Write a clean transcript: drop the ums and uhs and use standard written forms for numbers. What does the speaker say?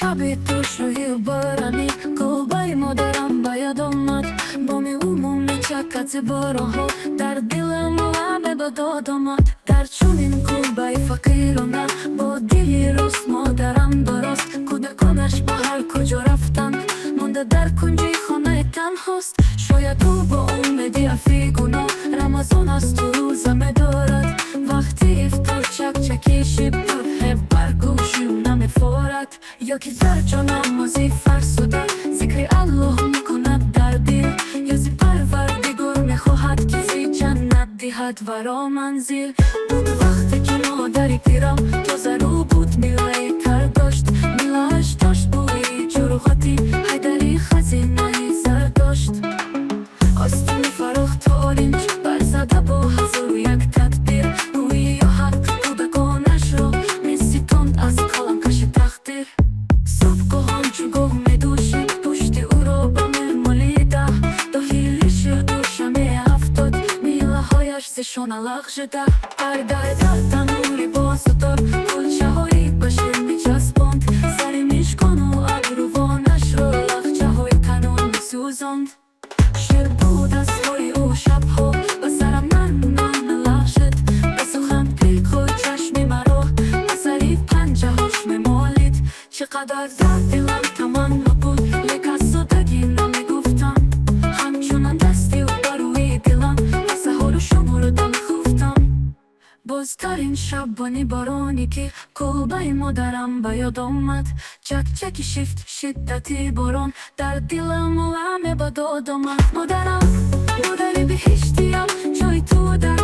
Шаби тушоҳи барани кулбаи модарам ба ёд омад. Боми умумӣ чакати боронҳо дар дилам оламе ба дод омад. Дар чунин кулбаи фақирона бо дили рост модарам барост. Кӯдаконаш ба ҳар куҷо рафтанд, монда дар кунҷи хонаи танҳост. Шояд ӯ бо умеди афви гуноҳ Рамазон асту рӯза медорад. Вақти ифтор чакчаки шибтурҳе бар гӯши ӯ намефорад. Ё ки дар ҷонамози фарсуда зикри Аллоҳ мекунад дар дил, ё зи Парвардигор мехоҳад, ки зи ҷаннат диҳад варо манзил. Буд вақте ки модари пирам тозарӯ буд, милаи тар дошт. Милааш дошт бӯи ҷурғоти Ҳайдари хазинаи зар дошт. Остини фарох то оринҷ барзада бо ҳазору як тадбир, гӯӣ ё ҳақ кӯдаконашро меситонд аз қаламкаши тақдир. Субҳгоҳон чун гов медӯшид, пушти ӯро ба меҳр молида, дохили ширдӯша меафтод милаҳояш зи шона лағжида. Пардаи дар танӯри бозутор кулчаҳои ба шир мечаспонд, сари мишкону абрувонашро лахчаҳои танӯр месӯзонд. Шир буд дастҳои ӯ шабҳо ба сарам нарм нарм мелағжид, ба сухан пилку чашми маро ба сари панҷаҳош мемолид. Чӣ қадар дар дилам таманно буд, лек аз содагӣ намегуфтам. Ҳамчунон дасти ӯ ба рӯи дилам ба саҳору шумурда мехуфтам. Бозтарин шабони бороне ки кулбаи модарам ба ёд омад. Чакчаки шифт, шиддати борон дар дилам оламе ба дод омад. Модарам, модари биҳиштиям, ҷои ту дар